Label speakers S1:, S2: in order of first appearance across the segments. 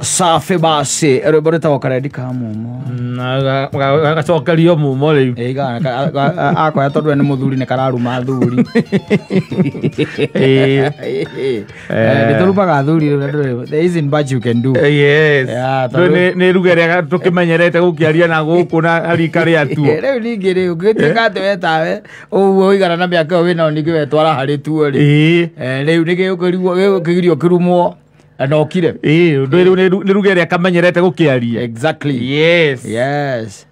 S1: Safi basi rwĩmbo rwĩtagwo karendi ka mumo.
S2: Gacokerio mumo rĩu.
S1: Akoya tondũ we nĩ mũthuri nĩ kararuma athuri. Nĩ tũrumaga athuri rĩu, there isn't much you can do.
S2: Yes.
S1: Yeah, tondũ-
S2: Nĩ ruga ĩrĩa tũkĩmenyerete gũkĩaria na gũkũ na rika rĩa tuo.
S1: Rĩu ningĩ rĩ ũngĩtuĩka atĩ we tawe ũguo ũigana na mĩaka ĩyo wĩnayo ningĩ wetwara harĩ tuo rĩ. Rĩu nĩ gĩũkĩgirio kĩrumwo na ũkire.
S2: Ũndũ rĩu nĩ ruga ĩrĩa kamenyerete gũkĩaria.
S1: Exactly.
S2: Yes.
S1: Yes.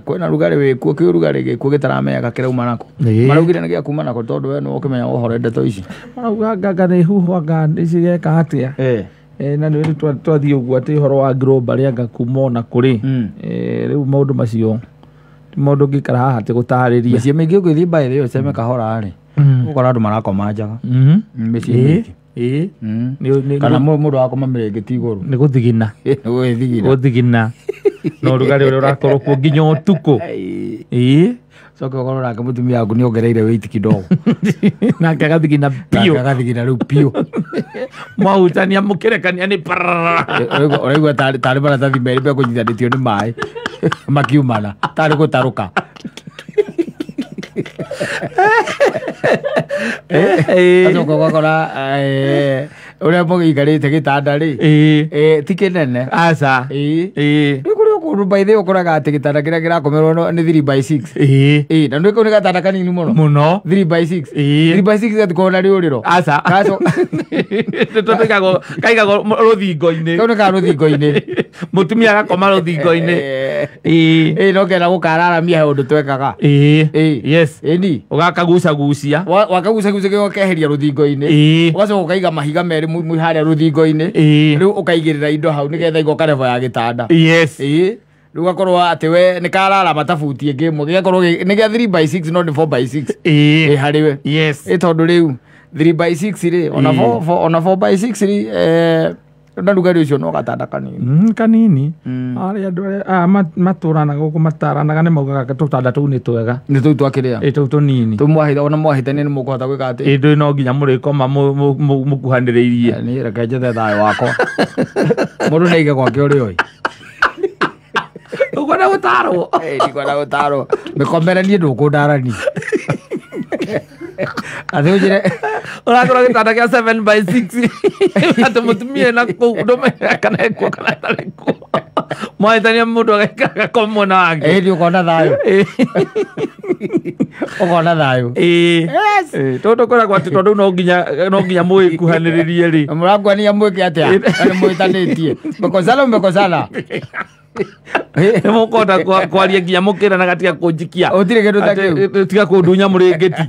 S1: Kwĩna rugarĩ wĩkuo kĩ rugarĩ gĩkuo gĩtaramenyeka kĩrauma nako. Maraugire nĩ gĩa kuma nako tondũ we nĩwe ũkĩmenya ũhoro ndeto ici.
S2: Marauga nganga nĩ huho anga icigeka atĩa. Na nĩ rĩu twathiĩ ũguo atĩ ũhoro wa global anga kuma ona kũrĩ. Rĩu maũndũ macio ti maũndũ ũngĩikara haha atĩ gũtarĩria.
S1: Mĩciĩ mĩingĩ ũngĩthiĩ by the way ũceme kahora rĩ ũgũkora andũ marakoma njaga. Mĩciĩ mĩingĩ. Kana mũndũ akoma mĩrĩngĩti igũrũ.
S2: Nĩ gũthigina.
S1: Nĩ gũgĩthigina.
S2: Gũthigina. Na ũrugarĩ ũrĩa ũrakorwo kuo nginya ũtukũ.
S1: Coke ũkorwo nake mũtumia waku nĩ ongereire weight kidogo.
S2: Nake agathigina
S1: Nake
S2: biũ.
S1: agathigina rĩu biũ.
S2: Mwahutania mũkĩrekania nĩ pararara.
S1: Ũraigua tarĩ maratathi merĩ mekũnyithanĩtio nĩ maĩ makiumana tarĩ gũtarũka. Acoka ũgakora ũrĩa mũgĩikarĩte gĩtanda rĩ ti kĩnene.
S2: Aca.
S1: Rĩu kũrĩ kũndũ by the way ũkoraga atĩ gĩtanda kĩrĩa kĩrakomerwo nĩ 3 by 6. Na nĩ kau nĩ gatanda kanini mũno.
S2: Mũno.
S1: 3 by 6. 3 by 6 gatikoragwo na rĩũrĩro.
S2: Aca. Tondũ kaigagwo rũthingo-inĩ.
S1: Kau nĩ ka rũthingo-inĩ.
S2: Mũtumia agakoma rũthingo-inĩ.
S1: No kena gũkararamia he ũndũ twekaga.
S2: Yes.
S1: Ĩni.
S2: Ũgakagucagucia.
S1: Wakagucagucia ũkeheria rũthingo-inĩ. Ũgacoka ũkaiga mahiga merĩ harĩa rũthingo-inĩ. Rĩu ũkaigĩrĩra indo hau nĩgetha igoka level ya gĩtanda.
S2: Yes.
S1: Rĩu gakorwo atĩ we nĩ kararama ta buti ĩngĩ ĩmwe gĩgakorwo nĩ gĩa 3 by 6 no nĩ 4 by 6. Harĩ we.
S2: Yes.
S1: Tondũ rĩu 3 by 6 rĩ ona 4 ona 4 by 6 rĩ na rugarĩ ũcio no gatanda kanini.
S2: Kanini. Arĩa andũ arĩa matũranaga gũkũ mataranaga nĩ maugaga tũtanda tũu nĩ twega.
S1: Nĩ tũu twakĩrĩa.
S2: Tũu tũnini.
S1: Tũu ona mwahĩtania nĩ mũkũhota gwĩka atĩ.
S2: Ndũĩ no nginya mũrĩkoma mũkuhanĩrĩirie.
S1: Niĩ reke njethe thayũ wakwa. Mũndũ nĩ aige gwake ũrĩa oĩ.
S2: Ũkwenda gũtarwo?
S1: Ndikwenda gũtarwo. Mĩkomere niĩ ndũkũndarania. Atĩ ũnjĩre
S2: ũrakora gĩtanda kĩa 7 by 6 atĩ mũtumia ena kũu ndũmenyaga kana ekuo kana atarĩ kuo. Mwahĩtania mũndũ agakoma mwena wake.
S1: Nĩ ũkona thayũ. Ũkona thayũ. Yes.
S2: Tondũ kwĩragwo atĩ tondũ no nginya mũgĩkuhanĩrĩrie rĩ.
S1: Mũrakuania mwĩke atĩa? Na nĩ mwĩtanĩtie. Mekosana mekosana.
S2: Nĩ mũkũhota kwaria nginya mũkĩranaga tiga kũnjikia.
S1: Gũtirĩ kĩndũ ta kĩu.
S2: Tiga kũndunya mũrĩngĩti.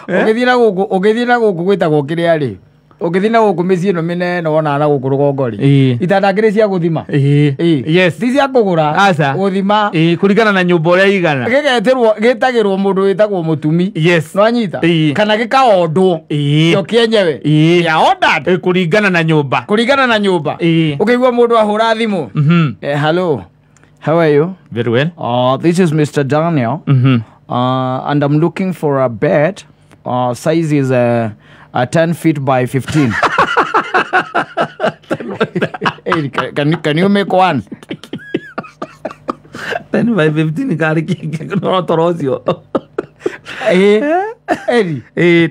S1: Ũgĩthiĩ na gũkũ gwĩtagwo kĩrĩa rĩ. Ũgĩthiĩ na gũkũ mĩciĩ ĩno mĩnene wonaga na gũkũ rũgongo rĩ. Itanda kĩrĩ cia gũthima.
S2: Yes.
S1: Ti cia kũgũra.
S2: Aca.
S1: Gũthima.
S2: Kũringana na nyũmba ũrĩa ĩigana.
S1: Gĩgetĩrwo gĩtagĩrwo mũndũ wĩtagwo mũtumi.
S2: Yes.
S1: Nĩwanyita? Kana gĩkaondwo. Kĩo kĩenyewe. Ya ordered.
S2: Kũringana na nyũmba.
S1: Kũringana na nyũmba. Ũkĩigua mũndũ ahũra thimũ. Hello. How are you?
S2: Very well.
S1: This is Mr. Daniel. And I'm looking for a bed. Size is 10 feet by 15. Hey, can you make one?
S2: 10 by 15 kari no toro ũcio.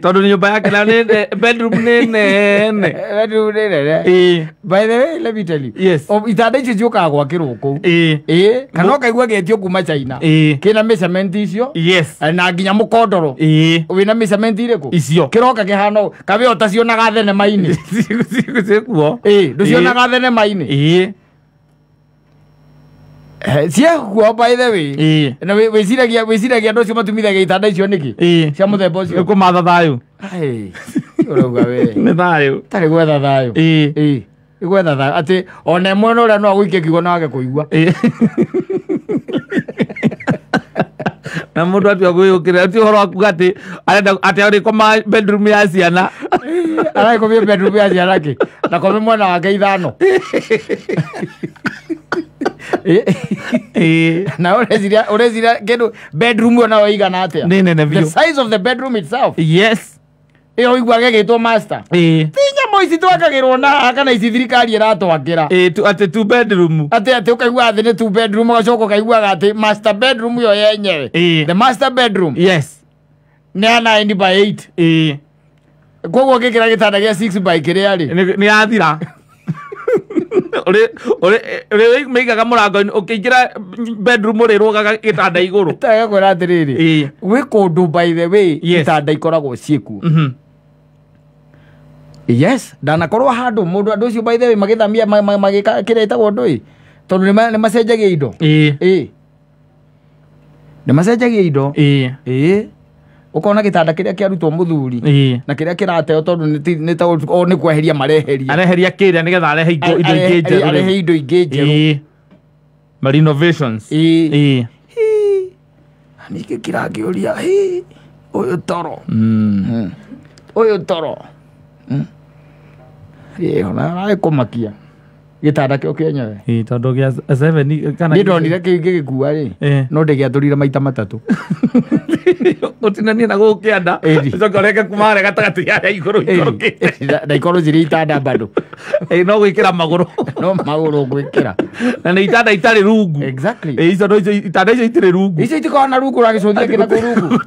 S2: Tondũ nyũmba yake na nĩ bedroom nĩ nene.
S1: Bedroom nĩ nene. By the way, let me tell you.
S2: Yes.
S1: Itanda icio ciũkaga gwakĩrwo kũu. Kana ũkaigua gĩetio kuma China. Kĩna measurement icio.
S2: Yes.
S1: Na nginya mũkondoro. Wĩna measurement irĩkũ?
S2: Icio.
S1: Kĩroka kĩhana ũũ. Kabe ũtacionaga thenema-inĩ.
S2: Ciĩkuo.
S1: Ndũcionaga thenema-inĩ. Ciakuo by the way. Na wĩciragia andũ acio matumithagia itanda icio nĩkĩ? Cia mũthemba ũcio.
S2: Nĩ kũmatha thayũ.
S1: Ũrauga we.
S2: Nĩ thayũ.
S1: Tarĩ gwetha thayũ. Nĩ gwetha thayũ. Atĩ ona mwena ũrĩa no agũikie kiugo no age kũigua.
S2: Na mũndũ atua gwĩyũkĩrĩra ti ũhoro wa kuga atĩ arenda atĩ arĩkoma bedroom ya ciana.
S1: Aragĩkomia bedroom ya ciana kĩ? Na kome mwena wake ithano. Na ũreciria kĩndũ bedroom ĩyo nayo ĩigana atĩa?
S2: Nĩ nene biũ.
S1: The size of the bedroom itself.
S2: Yes.
S1: Ĩyo ũiguaga ĩgĩtwo master. Ti nyamũ Nyũmba ici twakagĩrwo na haha kana ici thirikari ĩratwakĩra.
S2: Atĩ 2 bedroom.
S1: Atĩ ũkaigua atĩ nĩ 2 bedroom ũgacoka ũkaiguaga atĩ master bedroom yo yenyewe. The master bedroom.
S2: Yes.
S1: Nĩ ya 9 by 8. Koguo ngĩkĩra gĩtanda gĩa 6 by kĩrĩa rĩ.
S2: Nĩ yathira. Uri meigaga mũrango-inĩ ũkĩingĩra bedroom ũrĩrũgaga gĩtanda igũrũ.
S1: Tagakwĩra atĩrĩrĩ. Gwĩ kũndũ by the way itanda ikoragwo ciĩkuo. Yes, ndanakorwo handũ mũndũ andũ ũcio by the way magĩthamia magĩka kĩrĩa ĩtagwo ndũĩ tondũ nĩ macenjagia indo. Nĩ macenjagia indo. Ũkona gĩtanda kĩrĩa kĩarutwo mũthuri na kĩrĩa kĩrateo tondũ nĩ kweheria mareheria.
S2: Areheria kĩrĩa nĩgetha arehe indo ingĩ njerũ.
S1: Arehe indo ingĩ njerũ.
S2: Ma renovations.
S1: Nĩkĩ kĩrangĩũria ũyũ toro. Ũyũ toro. Ona arĩ kũmakia gĩtanda kĩo kĩenyewe.
S2: Tondũ gĩa 7 kana
S1: niĩ ndonire kĩu gĩgĩkua rĩ no ndĩgĩatũrire maita matatũ.
S2: Ũtinanie na gũkũ kĩanda ũcoke ũreke kuma harĩa gatagatĩ harĩa igũrũ ikũrũkĩte.
S1: Na ikorwo cirĩ itanda bado.
S2: No gwĩkĩra magũrũ.
S1: No magũrũ gwĩkĩra.
S2: Na nĩ itanda itarĩ rungu.
S1: Exactly.
S2: Icio no icio itanda icio itirĩ rungu.
S1: Icio itikoragwo na rungu ũragĩcũthia kĩna kũu rungu.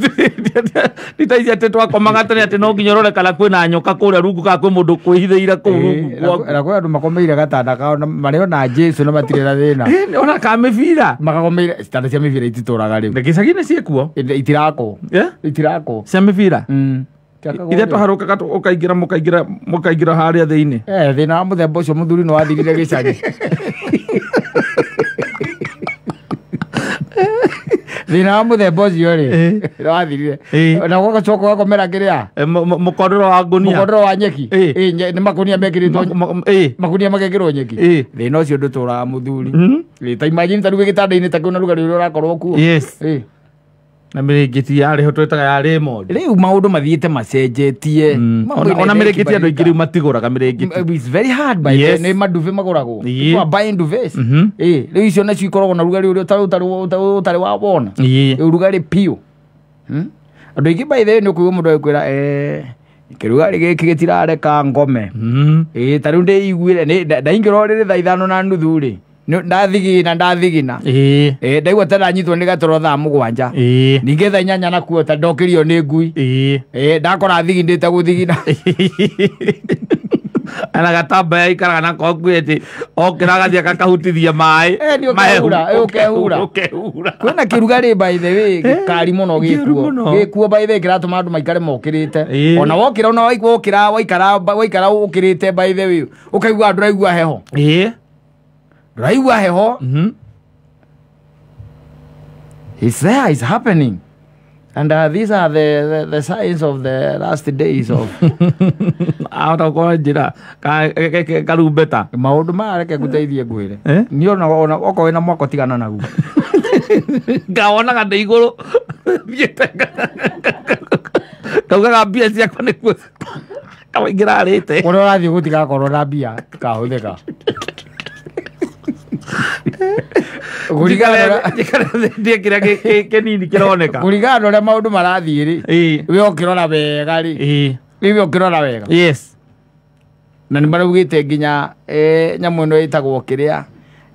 S2: Ti ta ici atĩ twakomaga tene atĩ no nginya ũrore kana kwĩna nyoka kũrĩa rungu kana kwĩ mũndũ kwĩhithĩire kũu rungu.
S1: Na kwĩ andũ makomeire gatanda kao na marĩ ona Jesu na matirĩ na thĩna.
S2: Ona ka mĩbira.
S1: Makagomeire itanda cia mĩbira ititũraga rĩu.
S2: Na gĩcagi-inĩ ciĩkuo?
S1: Itirakwo. Itirakwo.
S2: Cia mĩbira? Ithe twaharũkaga ũkaingĩra mũkaingĩra harĩa thĩinĩ.
S1: Thĩna wa mũthemba ũcio mũthuri nĩ wathirire gĩcagi. Thĩna wa mũthemba ũcio rĩ nĩ wathirire. Na ũgacoka ũgakomera kĩrĩa?
S2: Mũkondoro wa ngũnia.
S1: Mũkondoro wa nyeki. Nĩ makũnia mekĩrĩtwo. Makũnia magekĩrwo nyeki. Thĩna ũcio ndũtũraga mũthuri. Ta imagine ta rĩu wĩ gĩtanda-inĩ ta kĩu na rugarĩ ũrĩa ũrakorwo kuo.
S2: Yes. Na mĩrĩngĩti yarĩ ho twĩtaga ya Raymond.
S1: Rĩu maũndũ mathiĩte macenjetie.
S2: Ona mĩrĩngĩti andũ aingĩ rĩu matigũraga mĩrĩngĩti.
S1: It's very hard by the nĩ maduve magũragwo. People are buying duvets. Rĩu icio nacio ikoragwo na rugarĩ ũrĩa ũtarĩ wa wona. Ũrugarĩ piũ. Andũ aingĩ by the way nĩ ũkũigua mũndũ agĩkwĩra kĩrugarĩ gĩkĩ gĩtirareka ngome. Ta rĩu ndĩiguire ndaingĩra ũrĩrĩ thaa 5:30 rĩ. Ndathigina. Ndaigua ta ndanyitwo nĩ gatoro thaa 7. Ningĩ thaa 8 nakuo ta ndokĩrio nĩ ngui. Ndakora thigindĩte gũthigina.
S2: Ana gatambaya ikaraga nako ngui atĩ okĩra agathiĩ agakahutithia maĩ.
S1: Ũkehura. Kwĩna kĩrugarĩ by the way gĩkari mũno gĩkuo. Gĩkuo by the way kĩratũma andũ maikare mokĩrĩte. Ona wokĩra ona waigua waikara ũkĩrĩte by the way ũkaigua ndũraigua heho. Raigua heho. It's there, it's happening. And these are the signs of the last days of
S2: ahota gũkorwo njĩra karumbeta.
S1: Maũndũ maya reke ngũteithie ngwĩre. Niĩ ona okorwo wĩna mwako tigana naguo.
S2: Ngawonaga ndĩ igũrũ thiĩte ngaugaga mbia ciakwa nĩkuo kawaingĩra arĩte.
S1: Ũrĩa ũrathiĩ gũtigakorwo na mbia cikahũthĩka. Kũringana na ũrĩa maũndũ marathiĩ rĩ, we ũkĩrora wega rĩ, we ũkĩrora wega.
S2: Yes.
S1: Na nĩ maraugĩte nginya nyamũ ĩno ĩtagwo kĩrĩa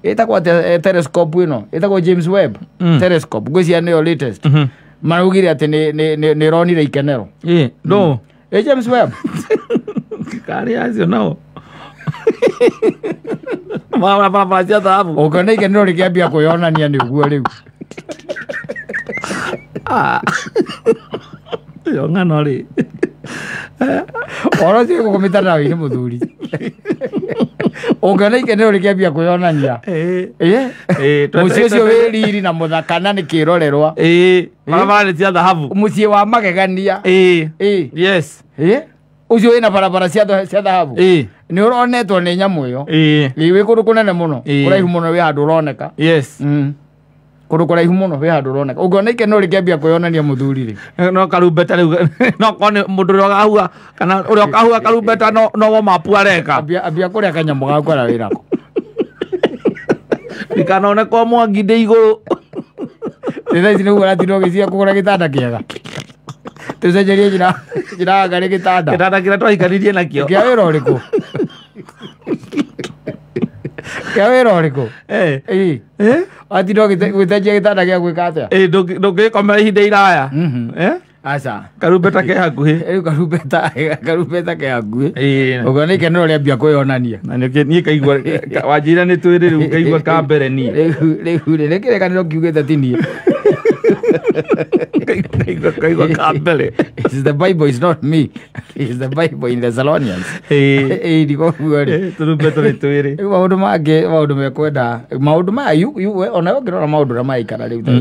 S1: ĩtagwo atĩa telescope ĩno ĩtagwo James Webb telescope ngwĩciria nĩyo latest. Maraugire atĩ nĩ ĩronire ikenero.
S2: No.
S1: James Webb.
S2: Karĩ acio nao. Barabara cia thahabu.
S1: Ũngĩona ikenero rĩkĩambia kwĩyonania nĩ ũguo rĩu.
S2: Ĩyo ng'ano rĩ.
S1: Ũhoro ũcio gũkũ mĩtandao-inĩ mũthuri. Ũngĩona ikenero rĩkĩambia kwĩyonania. Mũciĩ ũcio wĩ riri na mũthaka na nĩ kĩrorerwa.
S2: Barabara nĩ cia thahabu.
S1: Mũciĩ wa magegania.
S2: Yes.
S1: Ũcio wĩna barabara cia thahabu. Nĩ ũronetwo nĩ nyamũ ĩyo. Wĩ kũndũ kũnene mũno. Kũraihu mũno wĩ handũ ũroneka.
S2: Yes.
S1: Kũndũ kũraihu mũno wĩ handũ ũroneka. Ũngĩona ikenero rĩkĩambia kwĩyonania mũthuri rĩ.
S2: No karumbeta rĩu no korwo nĩ mũndũ ũrĩa ũkahua kana ũrĩa ũkahua karumbeta no warm up areka.
S1: Ambia kũrĩa kanyamũ gaku karĩa wĩnako.
S2: Ndikanone kwa Mwangi ndĩ igũrũ.
S1: Thaa ici nĩguo ũratinda ũgĩciria kũgũra gĩtanda kĩega. Tũcenjerie njĩra Njĩraga nĩ gĩtanda.
S2: Gĩtanda kĩrĩa twahikanirie nakĩo.
S1: Kĩa wĩra ũrĩkũ? Kĩa wĩra ũrĩkũ? Watinda ũgĩtenjia gĩtanda gĩa gwĩka atĩa?
S2: Ndũngĩkomera ihinda iraya.
S1: Aca.
S2: Karumbeta ke hakuhĩ.
S1: Rĩu karumbeta ke hakuhĩ. Ũguo nĩ ikenero rĩambia kwĩyonania.
S2: Na niĩ kaigua wanjĩra nĩ twĩrĩ rĩu ngaigua ka mbere niĩ.
S1: Rĩu rĩ kĩrĩkanĩro kiugĩte ti niĩ.
S2: Kaigua ka mbere.
S1: It's the Bible, it's not me. It's the Bible in Thessalonians. Ndikoguo rĩ.
S2: Tũrumbeta nĩ twĩrĩ.
S1: Rĩu maũndũ mangĩ maũndũ mekwenda maũndũ maya ona ũngĩrora maũndũ ũrĩa maraikara rĩu ta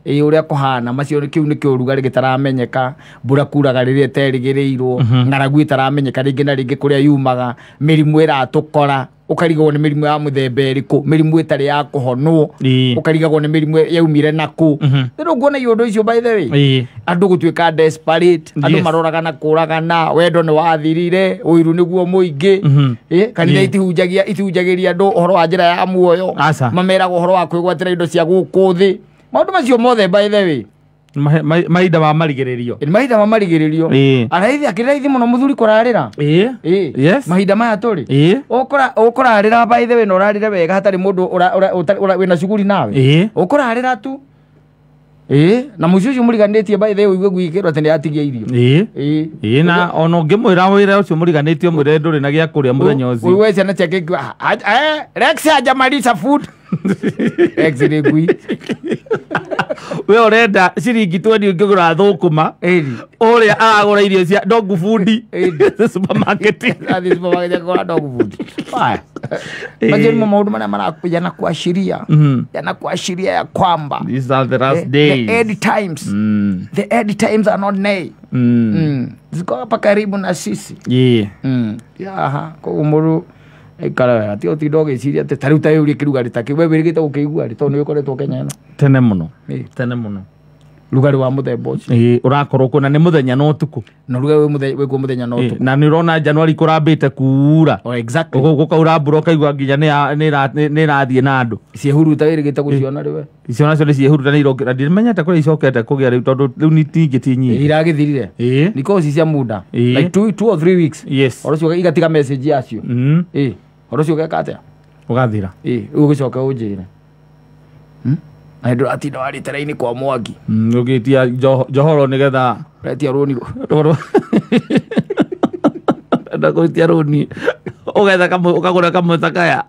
S1: ĩ ũrĩa kũhana macio kĩu nĩkĩo ũrugarĩ gĩtaramenyeka, mbura kuraga rĩrĩa ĩterĩgĩrĩirwo, ng'aragu ĩtaramenyeka rĩngĩ na rĩngĩ kũrĩa yumaga, mĩrimũ ĩratũkora, ũkarigagwo nĩ mĩrimũ ya mũthemba ĩrĩkũ, mĩrimũ ĩtarĩ ya kũhonwo, ũkarigagwo nĩ mĩrimũ yaumire nakũ. Rĩu nguona ũndũ ũcio by the way, andũ gũtuĩka desperate, andũ maroraga na kũragana, wendo nĩ wathirire, ũiru nĩguo mũingĩ, kanitha itihunjagĩria andũ ũhoro wa njĩra ya muoyo, mameraga ũhoro wa kwĩgwatĩra indo cia gũkũ thĩ. Maũndũ macio mothe by the way
S2: mahinda ma marigĩrĩrio.
S1: Mahinda ma marigĩrĩrio. Araithi akĩraithi mũno mũthuri kũrarĩra.
S2: Yes.
S1: Mahinda maya tũrĩ. Ũkũrarĩra by the way na ũrarĩre wega hatarĩ mũndũ wĩna cuguri nawe. Ũkũrarĩra tu. Na mũciĩ ũcio mũriganĩtie by the way ũigue gwĩkĩrwo atĩ nĩ atigia irio.
S2: Na ona ũngĩmwĩra wĩra ũcio mũriganĩtie ũmwĩre ndũrĩ na gĩa kũrĩa mũthenya ũcio.
S1: Ũigue ciana ciake ikiuga, Rex hajamaliza food. Rex nĩ ngui.
S2: We ũrenda ciringi 20 ũngĩgũra thũkũma, ũrĩa aragũra irio cia dog food supermarket.
S1: Athiĩ supermarket akagũra dog food. Macio nĩmo maũndũ marĩa marakuja na kuashiria. Yanakuashiria ya kwamba
S2: these are the last days.
S1: The end times. The end times are not near. Ziko hapa karibu na sisi. Koguo mũndũ aikara wega ti ũtinda ũgĩciria atĩ ta rĩu ta ũrĩa kĩrugarĩ ta kĩu we wĩrĩgĩte gũkĩigua rĩ tondũ nĩ ũkoretwo Kenya ĩno
S2: tene mũno. Tene mũno.
S1: Rugarĩ wa mũthemba ũcio.
S2: Ũrakorwo kuo na nĩ mũthenya na ũtukũ.
S1: Na rugarĩ wĩkuo mũthenya na ũtukũ.
S2: Na nĩ ũrona January kũrambĩte kuura.
S1: Exactly.
S2: Gũkaura mbura ũkaigua nginya nĩ ĩrathiĩ na andũ.
S1: Ciĩhuruta wĩrĩgĩte gũciona rĩ we?
S2: Icio nacio nĩ ciĩhuruta nĩ irokĩra. Ndimenyete kũrĩa icokete kũgĩa rĩu tondũ rĩu ningĩ ti nyingĩ.
S1: Iragĩthirire. Niko ci cia muda. Like 2 or 3 weeks.
S2: Yes.
S1: Ũhoro ũcio igatiga message yacio. Ũhoro ũcio ũgeka atĩa?
S2: Ũgathira.
S1: Rĩu ũgĩcoka ũnjĩre. Na ndũratinda warĩte raini kwa Mwangi.
S2: Ũgĩtia njohoro nĩgetha
S1: ũretia rũni.
S2: Ndagũitia rũni. Ũgetha ũkagũra kamwe ta kaya.